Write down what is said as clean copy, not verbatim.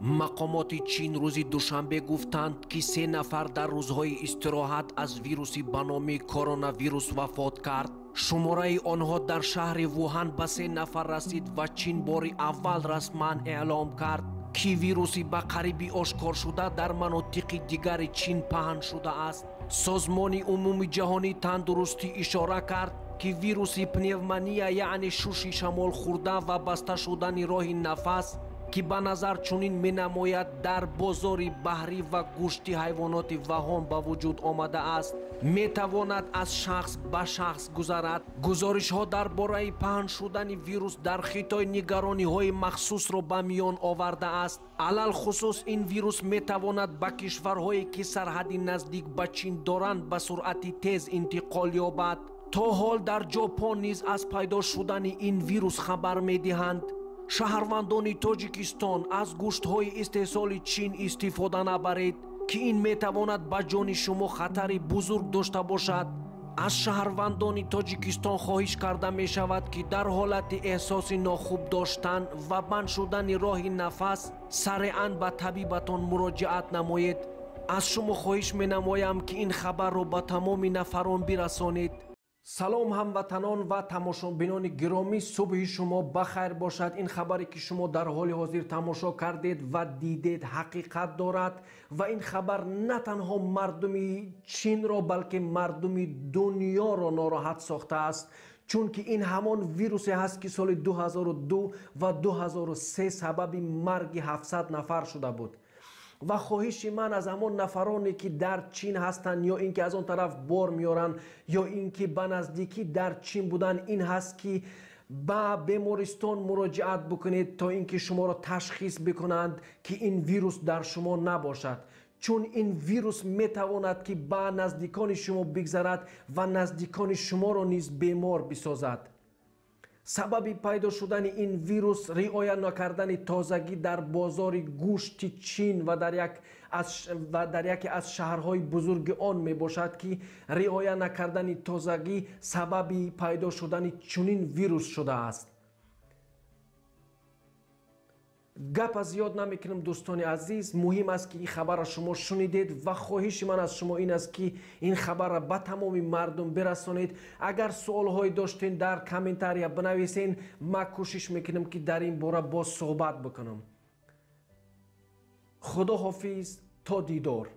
Мақомоти Чин рӯзи душанбе гуфтанд, ки 3 нафар дар рӯзҳои истироҳат аз вируси ба номи коронавирус вафот кард. Шумораи онҳо дар шаҳри Вуҳан ба 3 нафар расид ва Чин бори аввал расман эълом кард, ки вируси ба қариби ошкоршуда дар манотиқи дигари Чин паҳн шудааст. Созмони умумиҷаҳонии тандурустӣ ишора кард, ки вируси пневмония, яъне шуши шамолхӯрда ва баста шудани роҳи нафас, ки ба назар чунин менамояд, дар бозори баҳрӣ ва гӯшти ҳайвоноти ваҳом ба вуҷуд омадааст, метавонад аз шахс ба шахс гузарад. Гузоришҳо дар бораи паҳн шудани вирус дар Хитой нигарониҳои махсусро ба миён овардааст. Алалхусус ин вирус метавонад ба кишварҳое, ки сарҳади наздик ба Чин доранд, ба суръати тез интиқол ёбад. То ҳол дар Ҷопон низ аз пайдо шудани ин вирус хабар медиҳанд. Шаҳрвандони Тоҷикистон, аз гӯштҳои истеҳсоли Чин истифода набаред, ки ин метавонад ба ҷони шумо хатари бузург дошта бошад. Аз шаҳрвандони Тоҷикистон хоҳиш карда мешавад, ки дар ҳолати эҳсоси нохуб доштан ва банд шудани роҳи нафас сареан ба табибатон муроҷиат намоед. Аз шумо хоҳиш менамоям, ки ин хабарро ба тамоми нафарон бирасонед. Салом ҳамватанон ва тамошобинони гиромӣ, субҳи шумо ба хайр бошад. Ин хабаре, ки шумо дар ҳоли ҳозир тамошо кардед ва дидед, ҳақиқат дорад ва ин хабар на танҳо мардуми Чинро, балки мардуми дунёро нороҳат сохтааст, чунки ин ҳамон вирусе ҳаст, ки соли 2002 ва 2003 сабаби марги 700 нафар шуда буд. Ва хоҳиши ман аз ҳамон нафароне, ки дар Чин ҳастанд ё ин ки аз он тараф бор меоранд ё ин ки ба наздикӣ дар Чин буданд, ин ҳаст, ки ба бемористон муроҷиат бикунед, то ин ки шуморо ташхис бикунанд, ки ин вирус дар шумо набошад, чун ин вирус метавонад, ки ба наздикони шумо бигзарад ва наздикони шуморо низ бемор бисозад. Сабаби пайдо шудани ин вирус риоя накардани тозагӣ дар бозори гӯшти Чин ва дар яке аз шаҳрҳои бузурги он мебошад, ки риоя накардани тозагӣ сабаби пайдо шудани чунин вирус шудааст. Гапа зиёд намекунам, дӯстони азиз. Муҳим аст, ки ин хабарро шумо шунидед ва хоҳиши ман аз шумо ин аст, ки ин хабарро ба тамоми мардум бирасонед. Агар суолҳое доштед, дар комментария бинависед, ман кӯшиш мекунам, ки дар ин бора боз суҳбат бикунам. Худо ҳофиз, то дидор.